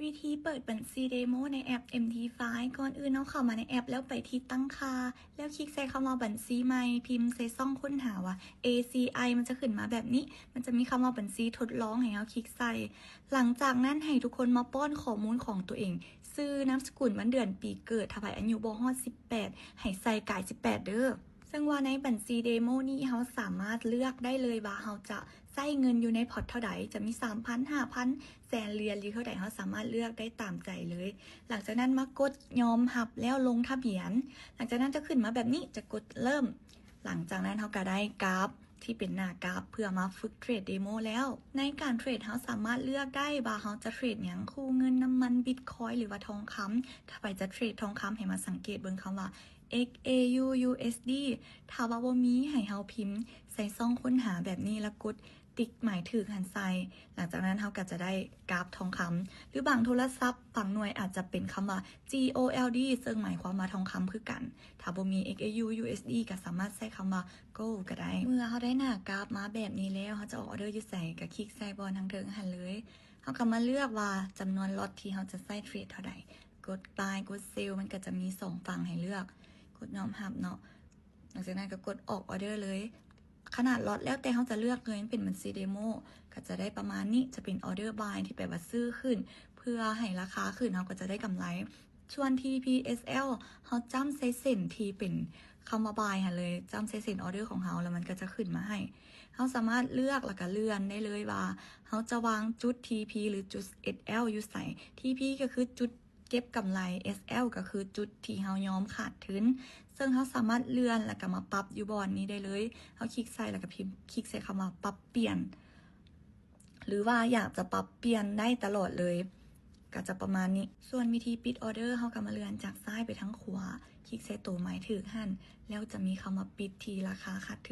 ວິທີເປີດບັນຊີເດໂມໃນແອັບ ເອັມທີໄຟ ກ່ອນອື່ນເຮົາເຂົ້າມາໃນແອັບ ແລ້ວໄປທີ່ຕັ້ງຄ່າ ແລ້ວຄລິກໃສ່ຄຳວ່າບັນຊີໃໝ່ ພິມໃສ່ຊ່ອງຄົ້ນຫາວ່າ ເອຊີໄອ ມັນຈະຂຶ້ນມາແບບນີ້ ມັນຈະມີຄຳວ່າບັນຊີທົດລອງໃຫ້ເຮົາຄລິກໃສ່. ຫຼັງຈາກນັ້ນໃຫ້ທຸກຄົນມາປ້ອນຂໍ້ມູນຂອງຕົວເອງ ຊື່ ນາມສະກຸນ ວັນເດືອນປີເກີດ ຖ້າໃຜອາຍຸບໍ່ຮອດສິບແປດ ໃຫ້ໃສ່ກາຍສິບແປດເດີ້. ເຊິ່ງວ່າໃນບັນຊີເດໂມນີ້ເຮົາສາມາດເລືອກໄດ້ເລີຍວ່າເຮົາຈະໃຊ້ເງິນຢູ່ໃນພອດເທົ່າໃດ ຈະມີສາມພັນ ຫ້າພັນ ແສນຫຼຽນ ຫຼື ເທົ່າໃດ ເຮົາສາມາດເລືອກໄດ້ຕາມໃຈເລີຍ. ຫຼັງຈາກນັ້ນມາກົດຍອມຮັບແລ້ວລົງທະບຽນ. ຫຼັງຈາກນັ້ນຈະຂຶ້ນມາແບບນີ້ ຈະກົດເລີ່ມ. ຫຼັງຈາກນັ້ນເຮົາກໍໄດ້ກາຟທີ່ເປັນໜ້າກາຟເພື່ອມາຝຶກເທຣດເດໂມແລ້ວ. ໃນການເທຣດເຮົາສາມາດເລືອກໄດ້ວ່າເຮົາຈະເທຣດຫຍັງ ຄູ່ເງິນ, ນ້ຳມັນ, ບິດຄອຍ ຫຼືວ່າທອງຄຳ. ຖ້າໃຜຈະເທຣດທອງຄຳ ໃຫ້ມາສັງເກດເບິ່ງຄຳວ່າ ເອັກເອຢູ ຢູເອັສດີ ຖ້າວ່າບໍ່ມີ ໃຫ້ເຮົາພິມໃສ່ຊ່ອງຄົ້ນຫາແບບນີ້ ແລ້ວກົດຕິກໝາຍຖືກຫັ້ນໃສ່. ຫຼັງຈາກນັ້ນເຮົາກໍຈະໄດ້ກາຟທອງຄຳ ຫຼືບາງໂທລະສັບບາງໜ່ວຍອາດຈະເປັນຄຳວ່າ ຈີໂອແອລດີ ເຊິ່ງໝາຍຄວາມວ່າທອງຄຳຄືກັນ. ຖ້າບໍ່ມີ ເອັກເອຢູ ຢູເອັສດີ ກໍສາມາດໃຊ້ຄຳວ່າ ໂກລ ກໍໄດ້. ເມື່ອເຮົາໄດ້ໜ້າກາຟມາແບບນີ້ແລ້ວ ເຮົາຈະອອກອອເດີຢູ່ໃສ ກໍຄລິກໃສ່ບ່ອນທາງເທິງຫັ້ນເລີຍ. ເຮົາກໍມາເລືອກວ່າຈຳນວນລັອດທີ່ເຮົາຈະໃຊ້ເທຣດເທົ່າໃດ. ກົດບາຍ ກົດເຊລ ມັນກໍຈະມີສອງຝັ່ງໃຫ້ເລືອກ. ກົດຍອມຮັບເນາະ. ຫຼັງຈາກນັ້ນກໍກົດອອກອອເດີເລີຍ. ຂະໜາດລັອດແລ້ວແຕ່ເຮົາຈະເລືອກເລີຍ, ມັນເປັນບັນຊີເດໂມ ກໍຈະໄດ້ປະມານນີ້, ຈະເປັນອອເດີບາຍ ທີ່ແປວ່າຊື້ຂຶ້ນ ເພື່ອໃຫ້ລາຄາຂຶ້ນ ເຮົາກໍຈະໄດ້ກຳໄລ. ສ່ວນ ທີພີ ເອສແອລ ເຮົາຈ້ຳໃສ່ເສັ້ນທີ່ເປັນຄຳວ່າບາຍຫັ້ນເລີຍ, ຈ້ຳໃສ່ເສັ້ນອອເດີຂອງເຮົາ ແລ້ວມັນກໍຈະຂຶ້ນມາໃຫ້. ເຮົາສາມາດເລືອກ ແລ້ວກໍເລື່ອນໄດ້ເລີຍວ່າ ເຮົາຈະວາງຈຸດ ທີພີ ຫຼື ຈຸດ ເອສແອລ ຢູ່ໃສ. ທີພີ ກໍຄືຈຸດ ເກັບກຳໄລ ເອສແອລ ກໍຄືຈຸດທີ່ເຮົາຍອມຂາດທຶນ, ເຊິ່ງເຮົາສາມາດເລື່ອນແລ້ວກໍມາປັບຢູ່ບ່ອນນີ້ໄດ້ເລີຍ. ເຮົາຄລິກໃສ່ແລ້ວກໍພິມ ຄລິກໃສ່ຄຳວ່າປັບປ່ຽນ ຫຼືວ່າຢາກຈະປັບປ່ຽນໄດ້ຕະຫຼອດເລີຍ ກໍຈະປະມານນີ້. ສ່ວນວິທີປິດອອເດີ ເຮົາກໍມາເລື່ອນຈາກຊ້າຍໄປທາງຂວາ, ຄລິກໃສ່ໂຕໝາຍຖືກຫັ້ນ ແລ້ວຈະມີຄຳວ່າປິດທີ່ລາຄາຂາດທຶນ.